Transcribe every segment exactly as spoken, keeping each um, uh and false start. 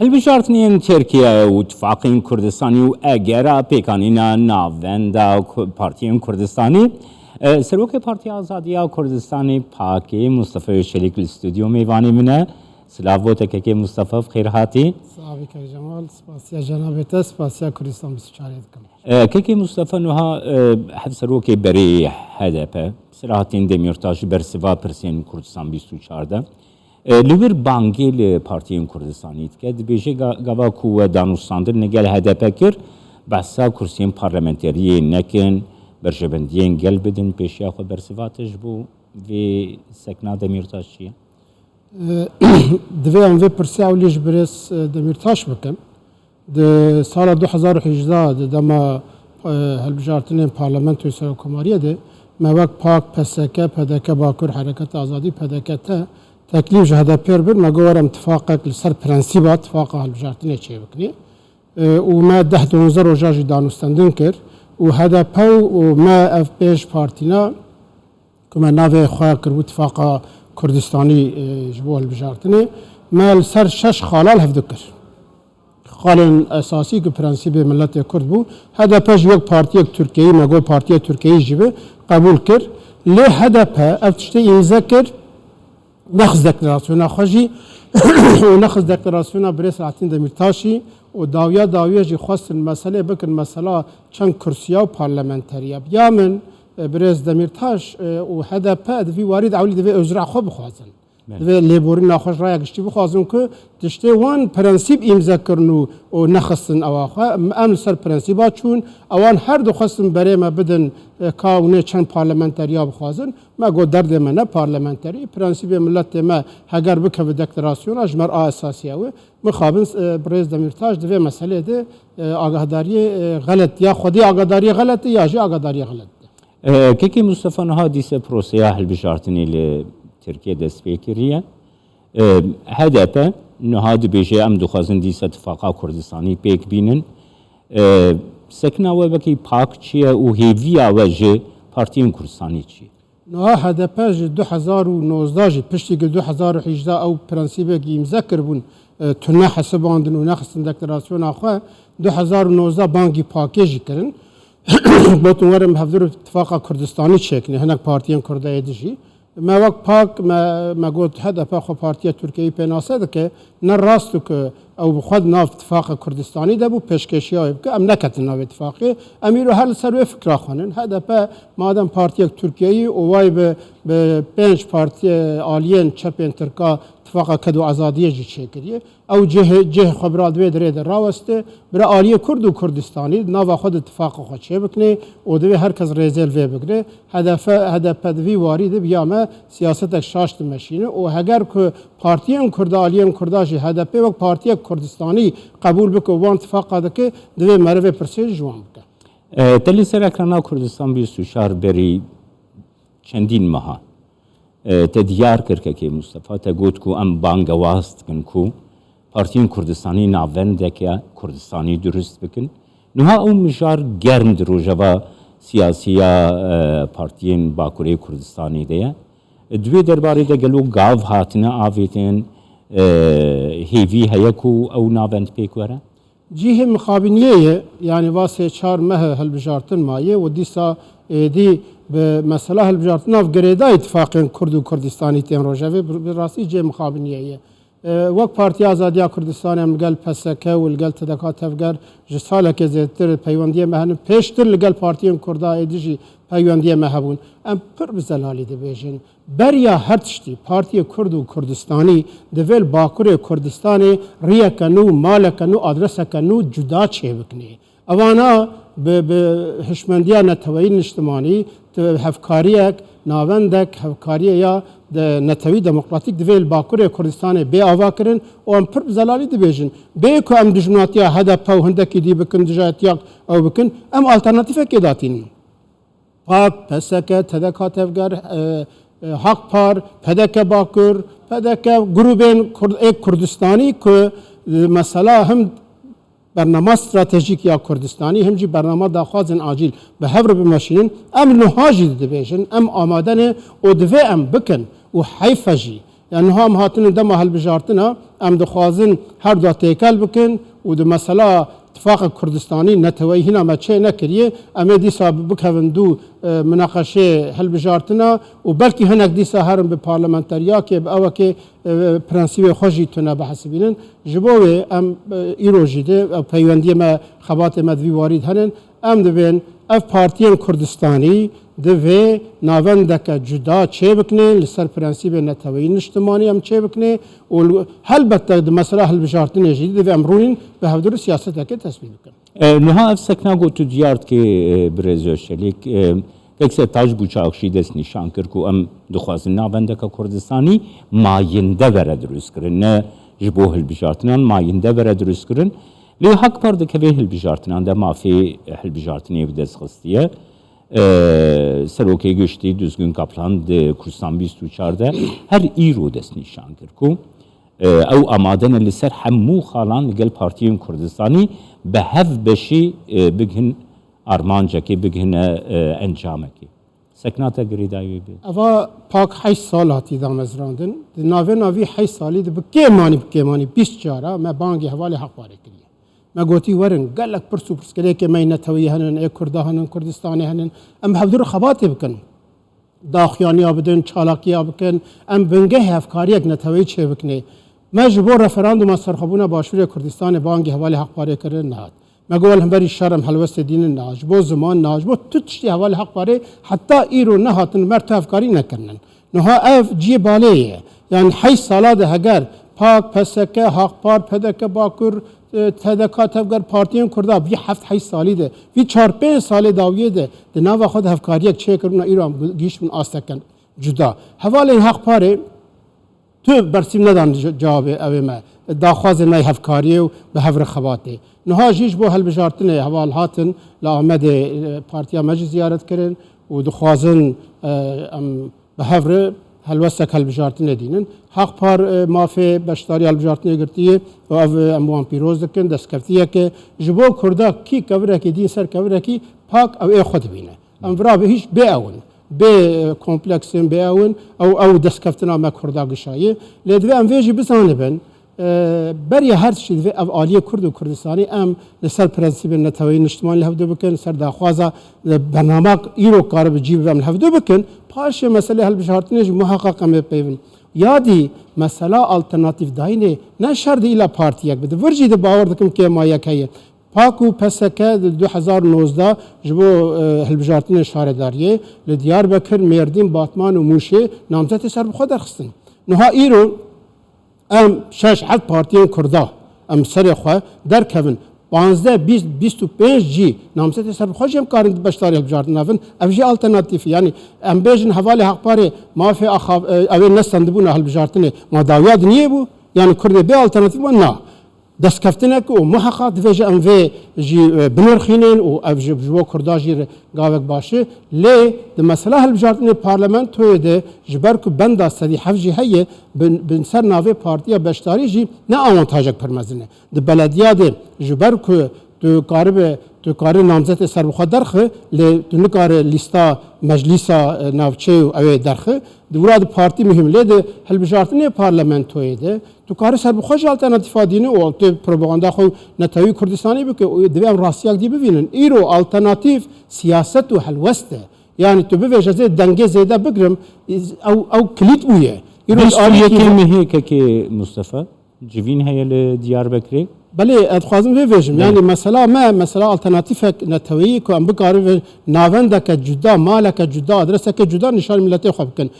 Hilbijartinên Tirkiye û Tifaqên Kurdistanî û egera pêkanîna navenda ku-, partiyên Kurdistanî, e, Serokê Partiya Azadiya Kurdistanê, pakê, Mustafa Özçelik li stûdyo mêvanê min e. Silav bo te kekê Mustafa, bi xêr hatî. Silavî kek Cemal, spasiya cenabê te, spasiya Kurdistan bîst û çarê dikim. E, kekê Mustafa, niha, e, hevserokê berê H D P, Selahattin Demirtaş, bersiva pirsên Kurdistan bîst û çar de. E, li wir bangê li partiyên Kurdistanî dike, dibêje ga-, gava ku we danûstandin li gel H D P kir, behsa kursiyên parlamenteriyê nekin, berjewendiyên gel bidin, pêşiya xwe bersiva te ji bo vê sekna Demîrtaş çi ye? E, divê em vê pirsê ewlî ji birêz, e, Demîrtaş bikin. Di sala du hezar û hejdeh, di dema, e, hilbijartinên parlamentoyê serokkomariyê de, me wek pak, P S K, P D K Bakur, Hereket Azadî, P D K te, teklîf ji H D P re bir, me got, were em tifaqek li ser prensîba tifaqa hilbijartinê çêbikinê. E, û me deh duwazdeh roja jî danûstendin kir û H D P û, û me ev pênc partîna ku me navê xwe kiribû Tifaqa Kurdistanî, e, ji bo hilbijartinê, me li ser şeş xala li hev dikir. Xalên esasî ku prensîbê miletê Kurd bû, H D P jî wek partiyek Tirkiyeyî, me got partiyek Tirkiyeyî jî bi, qebûl kir. Lê H D P ev tiştê îmze kir, nexist deklarasyona xwe jî û nexist deklarasyona birêz Selahattin Demîrtaş jî û dawiya dawiya jî xwestin meselê bikin mesela çend kursiya û parlamenteriya. Ya min, e, birêz Demîrtaş, e, û H D P di vî warî de ewlî divê ozra xwe bixwazin. Belê. Divê lêborîna xwe ji raya giştî bixwazin ku tiştê wan prensîb îmze kirin û, û nexistin ewa xwe. Em, em li ser prensîba çûn. Ewan her dixwestin berê me bidin, e, ka hûnê çend parlamenteriya bixwazin. Me got derdê me ne parlamenterî. Prensîbê miletê me heger bikeve deklarasyona ji me re a esasî ew e. Mixabin, e, birêz Demîrtaş di vê meselê de, e, agahdariyê, e, xelet, ya xwedî agahdariyê xelet e, ya jî agahdariyê xelet e. E, kekê Mustafa, niha dîse proseya hilbijartinê li Tirkiye dest pê kiriye. E, H D P niha dibêje, em dixwazin dîse tifaqa Kurdistanî pêk bînin. E, sekna we wekî pak çi ye û hêviya we ji partiyên Kurdistanî çi ye? Niha H D P ji du hezar û nozdeh jî, piştî ku du hezar û hejdeh ew prensîbekî îmze kiribûn, e, tune hesibandin û nexistin deklarasyona xwe, du hezar û nozdeh bangî pakê jî kirin. Gotin werin bi hevdir û tifaqa Kurdistanî çêkin, hinek partiyên Kurda êdî jî. Me wek pak, me, me got H D P xwe partiya Tirkiyeyî pênase dike, ne rast e ku ew bi xwe di nav tifaqa Kurdistanî de bû, pêşkêşiya wê bike, em neketin navê tifaqê. Em îro her li ser wê fikra xwe nin. H D P madem partiyek Tirkiyeyî û way bi, bi pênc partiyê aliyên çepên Tirka tifaqa ked û azadiyê jî çêkiriye. Ew cih, cih xwe bira di vê dirê de raweste, bira aliyê Kurd û Kurdistanî di nava xwe de tifaqa xwe çêbikine û divê her kes rêzê li vê bigire. H D P, H D P di vî warî de bi ya me siyasetek şaş dimeşîne û heger ku partiyên Kurda, aliyên Kurda jî H D P wek partiyek Kurdistanî qebûl bike û wan tifaqa dike, divê meriv vê pirsê jî ji wan bike. E, te li ser ekrana Kurdistan bîst û çar berî çendîn meha, e, te diyar kir, kekê Mustafa, te got ku em bangewaz dikin ku partiyên Kurdistanî navendeke Kurdistanî durust bikin. Niha ew mijar germ di rojeva siyasî ya, e, partiyên Bakurê Kurdistanê de ye. Di wê derbarê de gelo gav hatine avêtin, e, hêvî heye ku ew navend pêk were? Cihê mixabiniyê ye, yanî va sê çar meh hilbijartin maye û dîsa êdî bi mesela hilbijartin nav girêdayî tifaqên Kurd û Kurdistanî tên rojevê, bi, bi rastî cihê mixabiniyê ye. E, wek Partiya Azadiya Kurdistanê em li gel P S K û li gel T D K Tevger ji salekê zêdetir peywendiyê me hene. Pêştir li gel partiyên Kurda êdî jî peywendiyê me hebûn. Em pir bi zelalî dibêjin. Beriya her tiştî, Partiyê Kurd û Kurdistanî divê li Bakurê Kurdistanê riyeke nû, maleke nû, adreseke nû cuda çêbikine. Evana bi, bi hişmendiya neteweyî niştimanî, ti-, hevkariyek, navendek, hevkariyê ya de netewî demokratîk divê li Bakurê Kurdistanê bê avakirin û em pir bi zelalî dibêjin. Bê ku em dijminatiya H D P û hindekî dî bikin, dijayetiya ew bikin, em alternatîfekê datînin. pak, P S K, T D K Tevger, e, e, Hakpar, P D K Bakur, P D K grûbên Kurd, ê Kurdistanî ku, e, mesela him bernama stratejîk ya Kurdistanî, him jî bernama daxwazên acîl bi hev re bimeşînin, em niha jî dibêjin, em amade ne û divê em bikin û heyf e jî. Yani niha em hatine dema hilbijartina, em dixwazin her du têkel bikin û di mesela Tifaqa Kurdistanî neteweyî hîna me çê nekiriye, em ê dîsa bikevin dû, e, minaqeşê hilbijartina û belkî hinek dîsa herin bi parlamenteriyakê, bi ewekê, e, prensîbê xwe jî tune bihesibînin. Ji bo wê em, e, îro jî de, e, peywendiyê me, xebatê me di vî warî de henin. Em dibên ev partiyên Kurdistanî divê navendeke cuda çêbikine li ser prensîbê neteweyî niştimanî em çêbikine û li, helbette di mesela hilbijartinê jî divê em rûnîn bi hevdûrî siyaseteke tesbît bikin. E, niha ev sekna ku tu diyar dikê, e, birêz Öçelîk, e, Kekse Taş Buçak jî dest nîşan kir ku em dixwazin navendeke Kurdistanî mayinde vere dirustkirin, ne ji bo hilbijartinan mayinde vere dirustkirin. Lê Hakpar di kevê hilbijartinan de mafê hilbijartinê bi dest xistiye. E, Serokê Giştî Duzgin Kaplan di Kurdistan bîst û çar de her îro dest nîşan kir ku, e, ew amade ne li ser hemû xalan li gel partiyên Kurdistanî bi hev beşî, e, bigihin armancekê, bigihine, e, encamekê. Sekna te girêdayî wê bê? Eva pak heşt sal hatî damezrandin. Di navê navî heşt salî de bi kêmanî, bi kêmanî bîst cara me bangî hevalê Hakparê kiriye. Me gotî werin, gelek pirs û pirsgirêkê me yê neteweyî henin, ê Kurda henin, Kurdistanê henin. Em bi hevdû re xebatê bikin. Daxuyaniya bidin, çalakiya bikin. Em bingehê hevkariyek neteweyî çêbikinê. Me ji bo referanduma serxwebûna Başûrê Kurdistanê bangî hevalê Hakparê kirin, nehat. Me got, li hemberî şer em helwestê dînin, nehat. Ji bo ziman, nehat. Ji bo tu tiştî hevalê Hakparê heta îro nehatin, me tu hevkarî nekirinin. Niha ev cihê balê ye. Yani heşt sala de heger pak, P S K, Hakpar, P D K Bakur, e, T D K Tevger, partiyên Kurda vî heft heşt salî de, vî çar pênc salê dawiyê de di nava xwe de hevkariyek çêkiribûna, îro em gihîştibûn asteken cuda. Hevalên Hakparê, tu bersîv nedan ce-, cewabê ew ê me, daxwazê me yê hevkariyê û bi hev re xebatê. Niha jî ji bo hilbijartinê heval hatin li Amedê, e, partiya me jî ziyaret kirin û dixwazin, e, em bi hev re helwestek hilbijartinê dînin. Hakpar, e, mafê beşdariya hilbijartinê girtiye û ev, e, em wan pîroz dikin, destkeftiyeke ji bo Kurda kî kevirekî dîn ser kevirekî pak ew ê xwe dibîne. Em vira bi hîç bê ew in. Bê, e, kompleksin, bê ew in. Ew, ew destkeftina me Kurda gişayî. Lê divê em vê jî bizanibin, e, beriya her tiştî divê ev aliyê Kurd û Kurdistanî em li ser prensîbên neteweyî niştimanî li hevdû bikin, li ser daxwaza, e, bernamak îro karibe cî bibe em li hevdû bikin. Paşê meselê hilbijartinê jî muheqeq em ê peyvin. Ya dî mesela alternatîf dayînê ne şer di îla partiyek bi. Di vir jî di bawer dikim kêmayek heye. Pak û P S K di du hezar û nozdeh ji bo, e, hilbijartinên şaredariyê li Diyarbekir, Mêrdîn, Batman û Mûşê namzetê serbixwe derxistin. Niha îro em şeş heft partiyên Kurda em serê xwe derkevin, panzdeh, bîst, bîst û pênc jî namzetê serbixwe jî em karin beşdarî hilbijartinê navin. Ev jî alternatîf e. Yanî em bêjin hevalê Hakparê mafê axa-, e, ew ê nestendibûna hilbijartinê ma dawiya diniyê bû? Yanî Kurdê bê alternatîf bû? Na. Destkeftinek û muheqeq divê ji em vê jî, e, binirxînin û ev ji, ji bo Kurda jî re gavek baş e. Lê di mesela hilbijartinê parlamentoyê de ji ber ku benda sedî heft jî heye, bi, bi ser navê partiya beşdarî jî ne awantajek pir mezin e. Di belediya de ji ber ku tu karibe, tu karî namzetê serbixwe derxî, lê tu nikare lîsta meclîsa, e, navçeyê û ew ê derxî. Di wira di partî muhîm, lê di hilbijartinê parlamentoyê de tu karî serbixwe jî alternatîfa dînî û tu propaganda xwe netewî Kurdistanî bike û divê em rastiyak dî bivînin. Îro alternatîf siyaset û helwest e. Yanî tu bivêje zê dengê zêde bigirim, ew, ew kilît bûye. Îro aliyê Bîst û yekê mehê kekê Mustafa, civîn heye li Diyarbekirê? Belê, ez dixwazim vê vêjim. Belê. Yanî mesela me, mesela alternatîfek neteweyî ku em bikarin vê navendeke cuda, maleke cuda, adreseke cuda nîşan miletê xwe bikin.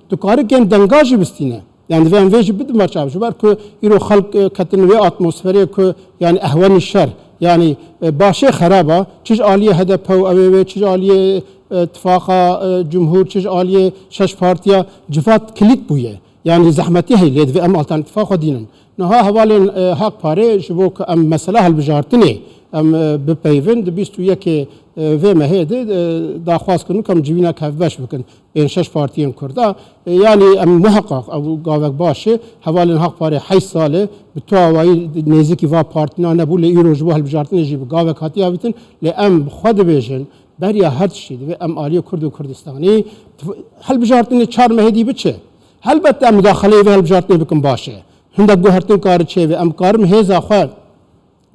Tu karî kêm denga jî bistîne. Yani divê em vê jî bidin ber çav. Ji ber ku îro xelk, e, ketin wê atmosferê ku yani ehwenî şer. Yani, e, başê xeraba, çi ji aliyê H D P û ew ê wê, çi ji aliyê, e, tifaqa, e, cumhur, çi ji aliyê şeş partiya civat kilît bûye. Yani zehmetî heye, lê divê em alternatîfa xwe dînin. Niha hevalên, e, Hak Parê ji bo ku em mesela hilbijartinê em, e, bipeyvin, di bîst û yekê, e, vê mehê de, e, daxwaz kirin ku em civînek hevbeş bikin. Pênc şeş partiyên Kurda. E, yanî em muheqaq ew gavek baş e. Hevalên Hak Parê heşt sal e bi tu awayî nêzîkî va partîna nebû, lê îro ji bo hilbijartinê jî bi gavek hatiye avîtin. Lê em bi xwe dibêjin, beriya her tiştî divê em aliyê Kurd û Kurdistanî hilbijartinê çar mehê dî biçe. Helbet em mudaxeleyê vê hilbijartinê bikin baş e. Hindek guhertin kari çêbe. Em karin hêza xwe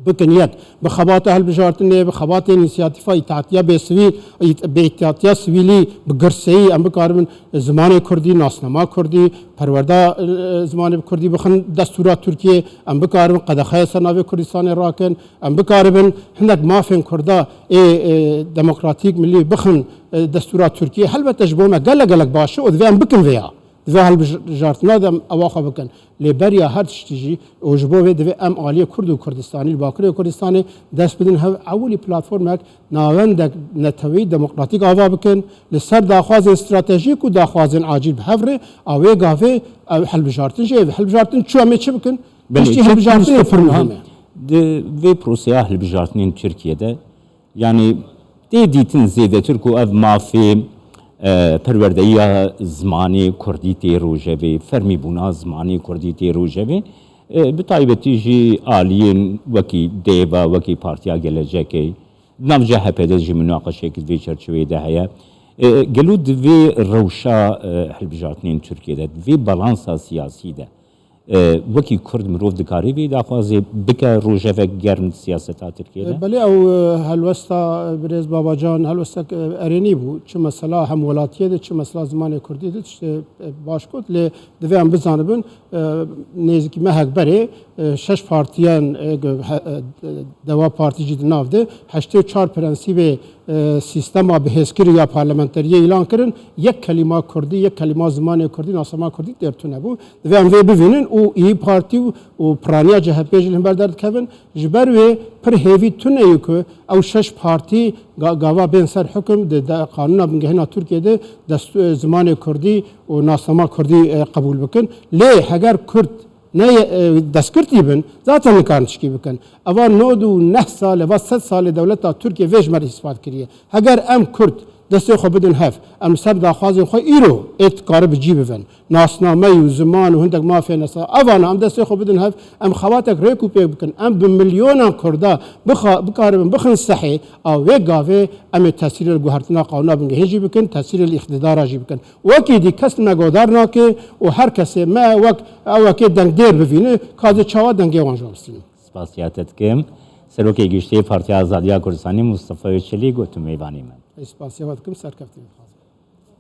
bikin yek. Bi xebata hilbijartinê, bi xebatên însiyatîfa îtihatiya bêsivîl, ît-, bêîtihatiya sivîlî, bi girseyî em bikaribin zimanê kurdî, nasnama kurdî, perwerda, e, zimanê bi kurdî bixin destûra Tirkiyê, em bikaribin qedexeya ser navê Kurdistanê rakin, em bikaribin hindek mafên kurda ê, e, demokratîk, milî bixin, e, destûra Tirkiyê. Helbete ji bo me gelek gelek baş e û divê em bikin vê ya. Divê hilbijartina de em ewa xwe bikin. Lê beriya her tiştî jî û ji bo vê divê em aliyê Kurd û Kurdistanî li Bakurê Kurdistanê dest bidin hev ewilî platformek navendek neteweyî demokratîk ava bikin. Li ser daxwazên stratejîk û daxwazên acîl bi hev re a wê gavê ev hilbijartin jî ev hilbijartin çi em ê çi bikin? Belê, Piştî çok hilbijartinê pir muhim e. Di vê proseya hilbijartinên Tirkiyê de, yanî tê dîtin zêdetir ku ev mafê, e, perwerdeyiya zimanê kurdî tê rojevê, fermîbûna zimanê kurdî tê rojevê, e, bi taybetî jî aliyên wekî dêva, wekî Partiya Gelecekê, di nav C H P de jî minaqeşeyek di vê çerçeveyê de heye. E, gelo di vê rewşa, e, hilbijartinên Tirkiyê de, di vê balansa siyasî de, e, wekî Kurd mirov dikare vê daxwazê bike rojevek germ di siyaseta Tirkiyê de? E, belê ew, e, helwesta, e, birêz Babacan helwestek, e, erênî bû. Çi mesela hemwelatiyê de, çi mesela zimanê kurdî de tiştê, e, baş got. Lê divê em bizanibin, e, nêzîkî mehek berê, e, şeş partiyan, e, ge-, he-, e, dewa partî jî di nav de heştê û çar prensîbê, e, sîstema bihêzkirî ya parlamenteriyê îlan kirin, yek kelîma kurdî, yek kelîma zimanê kurdî, nasnama kurdî têr tune bû. Divê em vê bivînin û İYİ Partî û, û piraniya C H P jî li hember derdikevin. Ji ber wê pir hêvî tune ye ku ew şeş partî ga-, gava bên ser hukum di de, qanûna bingehîna Tirkiyê de dest-, zimanê kurdî û nasnama kurdî, e, qebûl bikin. Lê heger kurd ne, e, destgirtî bin, zaten nikarin tişkî bikin. Eva nod û neh sal e, va sed sal e dewleta Tirkiyê vê ji me re îspat kiriye. Heger em kurd destê xwe bidin hev, em li ser daxwazên xwe îro ê dikare bi cî bibin. Nasnameyî û ziman û hindek mafên esas, evana em destê xwe bidin hev, em xebatek rêk û pêk bikin, em bi milyonan kurda bixa-, bikaribin bixin sehê, a wê gavê em ê tesîrê li guhertina qanûna bingehîn jî bikin, tesîrê li îqtidara jî bikin. Wekî dî kes li me godar nake û her kesê me wek ewekê dengdêr bivîne, ka ez ê çawa dengê wan ji we bistînim. Spasiya te dikim. Serokê Giştî Partiya Azadiya Kurdistanê Mustafa Öçelî got tu mêvanê me. Ez spasiya we dikim, serkeftinê dixwazim.